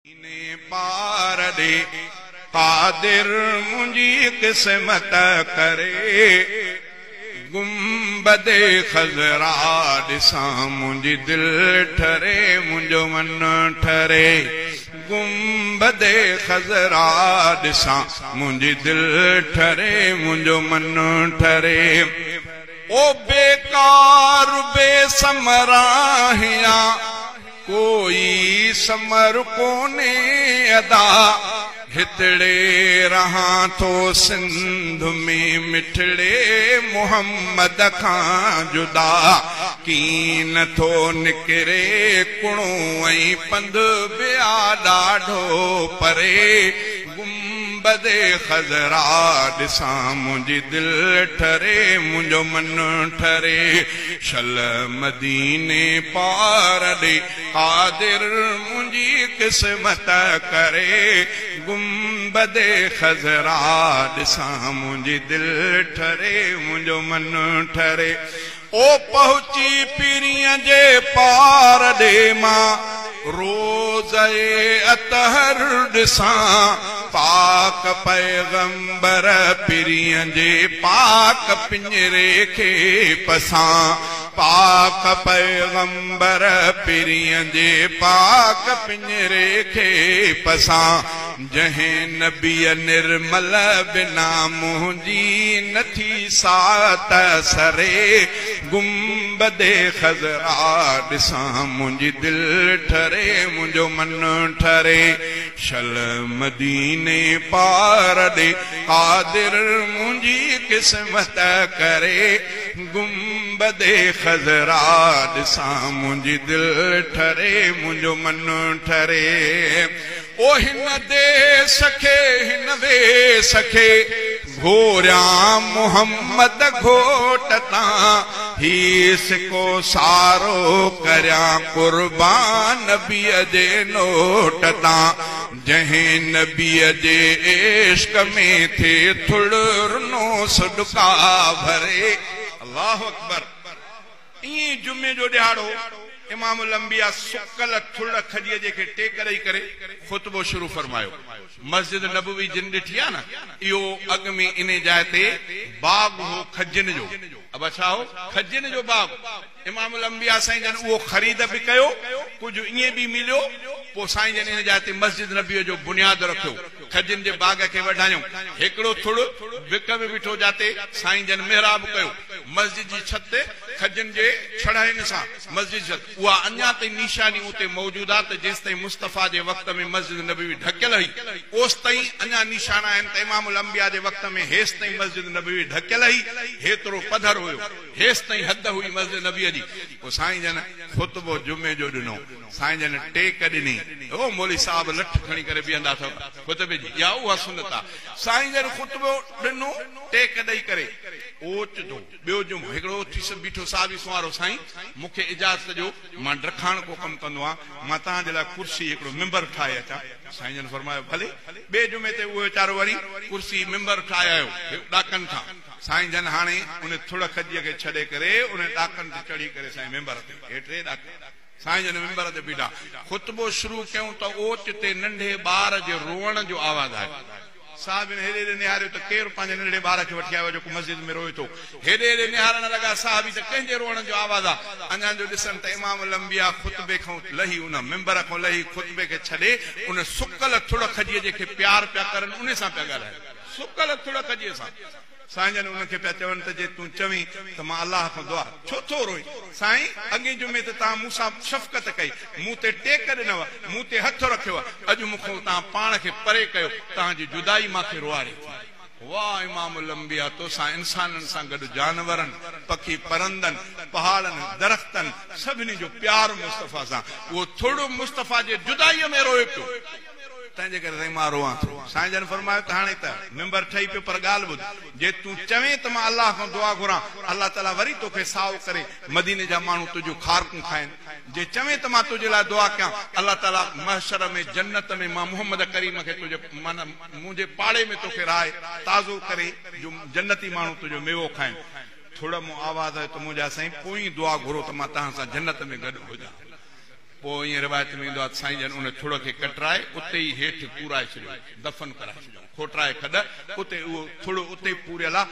पार ॾे क़ादिर मुंहिंजी क़िस्मत करे गुंबदे ख़ज़रा ॾिसां मुंहिंजी दिलि ठरे मुंहिंजो मन ठरे गुंबदे ख़ज़रा ॾिसां मुंहिंजी दिलि ठरे मुंहिंजो मन ठरे ओ बेकार बेसमराहियां कोई समर कोन्हे अदा हितड़े रहां थो सिंध में मिठड़े मोहम्मद खां जुदा कीन थो निकिरे कुणो ऐं पंध बि आ ॾाढो परे गुंबदे ख़ज़रा ॾिसां मुंहिंजी दिलि ठरे मुंहिंजो मन ठरे शल मदीने पार ॾे क़ादिर मुंहिंजी क़िस्मत करे गुंबदे ख़ज़रा ॾिसां मुंहिंजी दिलि ठरे मुंहिंजो मन ठरे ओ पहुची पीरीअ जे पार ॾे मां रोज़ अतहर ॾिसां पाक पैगंबर पीरीअ जे पाक पिंजरे खे पसां पाक पैगंबर पीरीअ जे पाक पिंजरे खे पसां जंहिं नबीअ निर्मल बिना मुंहिंजी नथी सात सरे गुंबदे ख़ज़रा ॾिसां मुंहिंजी दिलि ठरे मुंहिंजो मन ठरे शल मदीने पार ॾे क़ादिर मुंहिंजी क़िस्मत करे गुंबदे ख़ज़रा ॾिसां मुंहिंजी दिलि ठरे मुंहिंजो मन ठरे ओ हिन देस खे हिन वेस खे घोरियां मोहम्मद घोट तां ही सिको सारो करियां कुर्बान नबीअ जे नोट तां जंहिं नबीअ जे इश्क में थे थुड़नो सुडका भरे। अल्लाह अकबर। ईअं जुमे जो ॾिहाड़ो इमाम अंबिया सुकल थुड़ खजीअ जे खे टेक ॾेई करे ख़ुतबो शुरू फरमायो। मस्जिद नबवी जिन ॾिठी आहे न, इहो अॻु में इन जाइ ते बाग़ हो खजियुनि जो। अब छा हो? खजियुनि जो बाग़। इमाम अंबिया साईं जन उहो ख़रीद बि कयो, कुझु ईअं बि मिलियो। पोइ साईं जन इन जाइ ते मस्जिद नबीअ जो बुनियाद रखियो, खजियुनि जे बाग़ खे वधायूं। हिकिड़ो थुड़ विक में बीठो जाते साईं जन मेहराब कयो, मस्जिद जी छत ते खजियुनि जे छड़ाइनि सां मस्जिद छत उहा अञा ताईं निशानी उते मौजूदु आहे त जेसि ताईं मुस्तफ़ा जे वक़्त में मस्जिद नबी ढकियल हुई ओसि ताईं अञा निशान आहिनि त इमाम अंबिया जे वक़्त में हेसि ताईं मस्जिद नबी ढकियल हुई, हेतिरो पधर हुयो, हेसि ताईं हद हुई मस्जिद नबीअ जी। पोइ साईं जन ख़ुतबो जुमे जो ॾिनो, साईं जन टेक ॾिनी। ओ मौलवी साहब लठ खणी करे बीहंदा अथव ख़ुतबे जी, या उहा सुनत आहे। साईं जन ख़ुतबो ॾिनो टेक ॾेई करे ओचितो ॿियो जुमो हिकिड़ो थी बीठो साहब सुवारो, साईं मूंखे इजाज़त ॾियो, मां डखाण को कमु कंदो आहियां, मां तव्हांजे लाइ कुर्सी हिकिड़ो मेंबर ठाहे अचां। साईं जन फरमायो भले। ॿिए जुमे ते उहो वीचारो वरी कुर्सी मेंबर ठाहे आयो ॾाकनि खां। साईं जन हाणे उन थुड़ खजीअ खे छॾे करे उन ॾाकनि ते चढ़ी करे साईं मेंबर ते हे टे ॾाक साईं जन मेंबर ते बीठा। ख़ुतबो शुरू कयूं त ओचिते नंढे ॿार जे रोअण जो आवाज़ आयो। साहब हेॾे हेॾे निहारियो त केरु पंहिंजे नंढे ॿार खे वठी आयो जेको मस्जिद में रोए थो। हेॾे हेॾे निहारण लॻा साहबी त कंहिंजे रोअण जो आवाज़ आहे। अञा जो ॾिसनि त इमाम अंबिया ख़ुतबे खां लही उन मेंबर खां लही ख़ुतबे खे छॾे उन सुकल थुड़ खजीअ जेके प्यार पिया करनि उन सां पिया ॻाल्हाइनि, सुकल थुड़ खजीअ सां। साईं जन उनखे पिया चवनि त जे तूं चवीं त मां अलाह खां दुआ छो थो रोई। साईं अॻे जुमे ते तव्हां मूंसां शफ़क़त कई, मूं ते टेक ॾिनव, मूं ते हथु रखियो, अॼु मूंखां तव्हां पाण खे परे कयो, तव्हांजी जुदाई मूंखे रोआरे थी। वाह इमाम अंबिया, तोसां इंसाननि सां गॾु जानवरनि, पखी परंदनि, पहाड़नि, दरख़्तनि सभिनी जो प्यार मुस्तफ़ा सां। उहो थोरो मुस्तफ़ा जे जुदाईअ में रोए पियो, तंहिंजे करे साईं मां रोआं थो। साईं जन फरमायो त हाणे त मेंबर ठही पियो, पर ॻाल्हि ॿुध, जे तूं चवें त मां अलाह खां दुआ घुरां, अलाह ताला वरी तोखे साओ करे, मदीने जा माण्हू तुंहिंजूं खारकूं खाइनि। जे चवें त मां तुंहिंजे लाइ दुआ कयां, अलाह ताला महशर में जन्नत में मां मोहम्मद करीम खे तुंहिंजे माना मुंहिंजे पाड़े में तोखे राए ताज़ो करे जो जन्नती माण्हू तुंहिंजो मेवो खाइनि। थोरो मूं आवाज़ आयो त मुंहिंजा साईं पोइ दुआ घुरो त मां तव्हां सां जन्नत में गॾु हुजां। पोइ ईअं रिवायत में ईंदो आहे साईं जन उन थुड़ खे कटराए उते ई हेठि पूराए छॾियो, दफ़न कराए छॾियो, खोटराए खॾ उते उहो थुड़ उते ई पूरियल आहे।